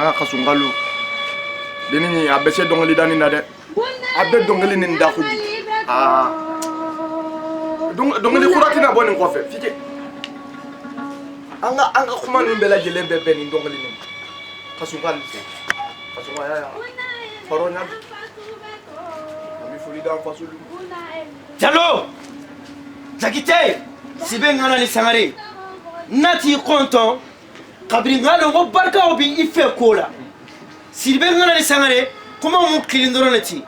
Aa, Kassoumkalo dennin a bɛ se dɔnkili da nin na dɛ. A bɛ dɔnkili nin da kojugu. Aa, dɔnkili kura tɛna bɔ nin kɔfɛ fike. An ka kuma ninnu bɛɛ lajɛlen bɛ bɛn nin dɔnkili nin ma. Kassoumkalo, Kassoumkaya ya hɔrɔnya, an bɛ foli d'an faso. Jalo Jakite Sibe Ŋana ni Sangare nati kɔntɔn kabiri n k'a dɔn ko barikaw bɛ i fɛ ko la. Sidibe Ŋana ni Sangare, kuma mun kelen dɔrɔn de ti.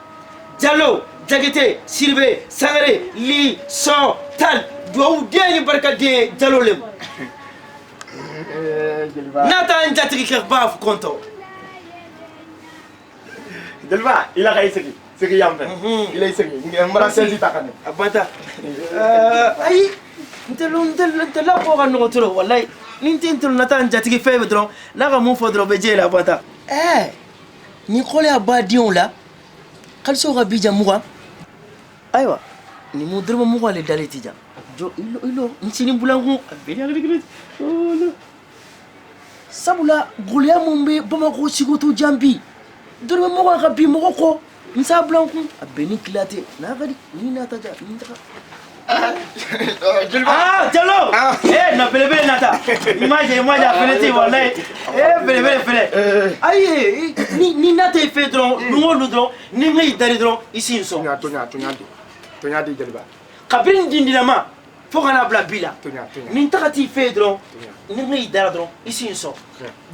Jalo Jakite Sidibe Sangare li sɔn tal duwawu den ni barikaden Jalo le ma. Jeliba. N'a t'an jatigi kɛ ba kɔntɔn. Jeliba, i la ka i sigi sigi yan fɛ. I la i sigi, n bara sɛji ta ka na. A banta, ayi, n tɛ n tɛ n tɛ labɔ ka nɔgɔn trop. Walayi, ni n tɛ n tolo nata n jatigi fɛn bɛ dɔrɔn n'a ka mun fɔ dɔrɔn bɛ jɛ la. A banta, ɛɛ ni kɔlɛ ba denw la kalisow ka bija 20. Ayiwa, nin mu dɔrɔmɛ 20 le dalen ti jan jɔ ilo ilo n sini bulankun a bɛ ni hakili. Sabula goloya mun bɛ Bamakɔ sikoto jan bi, dɔrɔmɛ 20 ka bi mɔgɔ kɔ n s'a bulankun a bɛn ni tila tɛ n'a ka di ni n'a ta ja ni taga. Jeliba. Ah, Jalo! Eh, na belebele nata. Imagine, imagine, a fɛnɛ tɛ walayi. Eh, belebele fɛnɛ. Ayi, ni nata i fɛ dɔrɔn, nun o nun dɔrɔn, ni n y'i dari dɔrɔn, i si n sɔn. Tonya, tonya, tonya di, tonya di jeliba. Kabini n dindinama fo ka n'a bila bi la. Tonya, tonya. Ni n taga t'i fɛ yen dɔrɔn, ni n y'i dara dɔrɔn, i si n sɔn.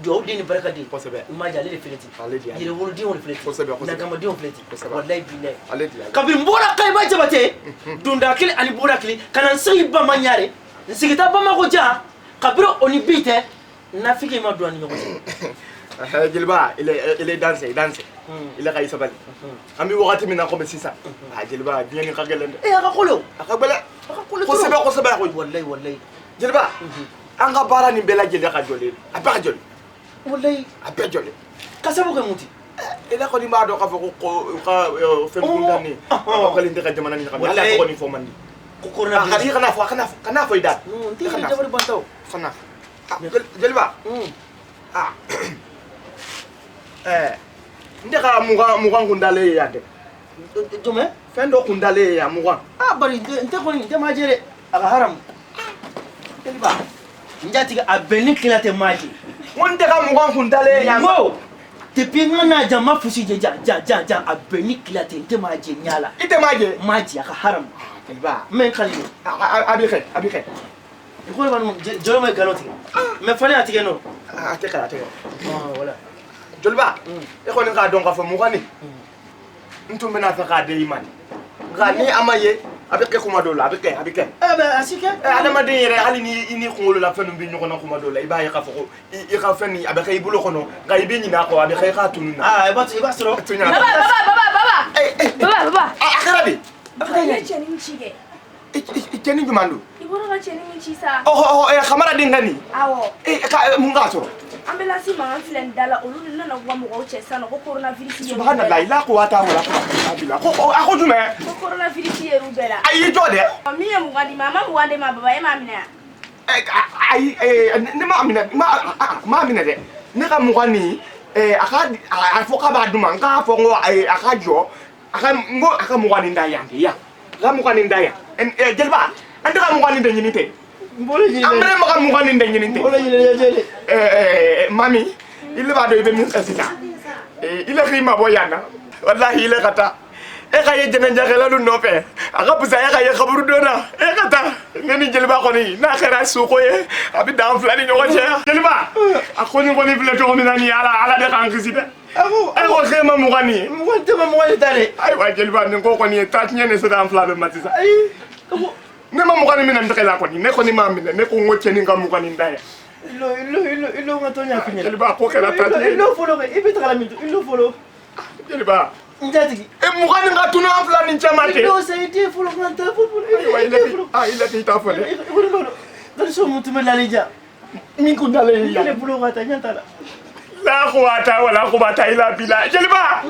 Duwawu den ni barika den. Kosɛbɛ. Imagine, ale de fɛnɛ ten. Ale di, ale. Yɛrɛwolodenw de filɛ ten. Kosɛbɛ, kosɛbɛ. Nagamadenw filɛ ten. Kosɛbɛ. Walayi bilayi. Ale di, ale. Kabini n bɔra Kayiba Jabate, donda kelen ani bɔda kelen, ka na n sigi Bama Ɲare, n sigita Bamako jan, kabini o ni bi tɛ, nafigi ma don an ni ɲɔgɔn cɛ. Jeliba, il est danse, il danse. Il ka i sabali. An bɛ wagati min na komi sisan, a jeliba, diɲɛ nin ka gɛlɛn dɛ. Eh, a ka kolo. A ka gɛlɛn. A ka kolo. Kosɛbɛ, kosɛbɛ koyi. Walayi, walayi. Jeliba, an ka baara nin bɛɛ lajɛlen ka jɔlen, a bɛɛ ka jɔlen. Walayi. A bɛɛ jɔlen. Ka sababu kɛ mun ti? I la kɔni b'a dɔn k'a fɔ ko u ka fɛn kuntan nin, aw kɛlen tɛ ka jamana nin ɲagami. Hali a tɔgɔ nin fɔ man di. Ko A ka coronavirus. i kana fɔ, a kana fɔ, kana fɔ i da. Non, n tɛ Kana fɔ. jabari bantaw. Kana fɔ. Ah, jeliba. Ah, ɛɛ, n tɛ ka 20 20 kun dalen ye yan dɛ. Jumɛn? Fɛn dɔ kun dalen ye yan, 20. Ah, bari n tɛ kɔni n tɛ maa jɛ dɛ. A ka haramu. Jeliba. N jatigi, a bɛn ni tila tɛ maa jɛ. N ko n tɛ ka 20 kun dalen ye yan. N ko depuis n ka n'a jan, n ma fosi jɛ jan jan jan jan, a bɛn ni tila tɛ, n tɛ maa jɛ ɲa la. I tɛ maa jɛ. N m'a jɛ, a ka haramu. Jeliba. N bɛ n kali. A bɛ kɛ, a bɛ kɛ. I ko ne b'a jɔlɔ ma nkalon tigɛ mɛ fana a tigɛ nɔ. A tɛ kɛ, a tɛ kɛ. Voilà. Jeliba, e kɔni k'a dɔn k'a fɔ 20 nin, n tun bɛna fɛ k'a di i ma de, nka ni a ma ye, a bɛ kɛ kuma dɔw la, a bɛ kɛ, a bɛ kɛ. Eh ben, a si kɛ. Ɛ, adamaden yɛrɛ, hali ni i ni kunkolo la fɛn ninnu bɛ ɲɔgɔn na kuma dɔw la, i b'a ye k'a fɔ ko i ka fɛn nin, a bɛ kɛ i bolo kɔnɔ, nka i bɛ ɲinɛ a kɔ, a bɛ kɛ i k'a tunun na. Ah, i b'a sɔrɔ. Tunya. Baba, baba, baba, baba. Eh, eh. Baba, baba. A kɛra di? Baba, i ye cɛnin min ci kɛ. I cɛnin jumɛn don? I bɔra ka cɛnin min ci sa. Ɔhɔ ɔhɔ, ɛ, Kamara den ka nin. Awɔ. E ka mun k'a sɔrɔ? Ambulance mankan filɛ nin da la, olu de nana k'u ka mɔgɔw cɛ sisan nɔ ko coronavirus ye. Subhanallah, la quwwata wala quwwata illa billah. Ko a ko jumɛn? Ko coronavirus yer'u bɛɛ la. A y'i jɔ dɛ. Min ye 20 di ma, a ma 20 di ma baba, e m'a minɛ wa? Ɛ, ayi, ne m'a minɛ, n m'a minɛ dɛ. Ne ka 20 nin, a ka a fɔ k'a b'a d'u ma, n k'a fɔ n ko ayi, a ka jɔ, a ka n ko a ka 20 nin da yan de, yan. A ka 20 nin da yan. Ɛ, jeliba, an tɛ ka 20 nin de ɲini ten. N bolo ɲini. An bɛɛ ma ka 20 nin de ɲini N ten. bolo ɲini jeli. Ɛɛ, mami, i le b'a dɔn i bɛ min kɛ sisan. I le k'i mabɔ yan na, walahi i le ka taa. E ka ye jɛnɛjakɛlalu nɔfɛ, a ka fisa e ka ye kaburu don na. E ka taa, ne ni jeliba kɔni, n'a kɛra suko ye, a bɛ dan fila ni ɲɔgɔn cɛ. Jeliba, a ko nin kɔni filɛ cogo min na nin ye, Ala, Ala de k'an kisi dɛ. A ko E ko k'e ma 20 nin ye. 20 tɛ ma 20 de ta dɛ. Ayiwa jeliba, nin ko kɔni ye taa tiɲɛ de sera an fila bɛɛ ma sisan. Ayi. A ko Ne ma 20 nin minɛ n tɛgɛ la kɔni, ne kɔni m'a minɛ, ne ko n ko cɛnin ka 20 nin da yan. Ilo ilo ilo ilo n ka tɔn y'a fi ɲɛna. Jeliba, ko kɛra taa tiɲɛ ye. Ilo fɔlɔ kɛ, i bɛ taga la min to ilo fɔlɔ. Jeliba. N jatigi. E 20 nin ka tunu an fila ni cɛ ma ten. Ilo sa i den fɔlɔ n ka taa fɔlɔ. Ayiwa, i le ah, i le k'i ta fɔ dɛ. I ko ne dɔrɔn mun tun bɛ lali ja. Min kun dalen y'i Ne la. bolo ka taa ɲɛ t'a la. La quwwata wala quwwata illa billah. Jeliba.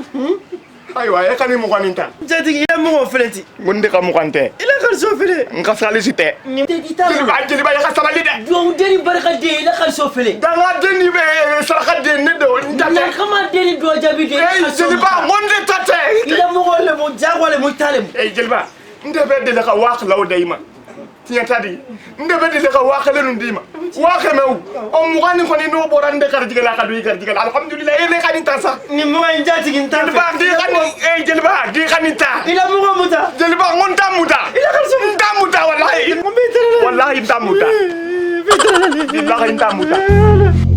Ayiwa, e ka nin 20 nin ta. Jatigi, i la mɔgɔ filɛ ti. N ko n de ka 20 tɛ. I la kaliso filɛ. N ka salisi tɛ. Nin tɛ i t'a Jeliba, jeliba, i ka sabali dɛ. Duwawu den ni barika den, i la kaliso filɛ. Danga den ni bɛ saraka den ne don, n ta tɛ. Nakama den ni duwawu jaabi den. Ee jeliba, n ko n de ta tɛ. I la mɔgɔ le mo jagoya le mo i ta le mo. Ee jeliba, n de bɛ deli ka 2000 da i ma. Tiɲɛ ta di, n de bɛ deli ka 1000 nin d'i ma, 100 o ɔ 20 nin kɔni n'o bɔra n de garijɛgɛ la ka don i garijɛgɛ la, alihamudulilayi, e ne ka nin ta sa. Nin mɔgɔ in, jatigi, n t'a fɛ. Jeliba, k'i ka nin, ee jeliba, k'i ka nin ta. I la mɔgɔ mun ta. Jeliba, n ko n ta mun ta. I la kaliso. N ta mun ta, walahi. N b'i tɛrɛ. Walahi, n ta mun ta. Bilahi, n ta mun ta.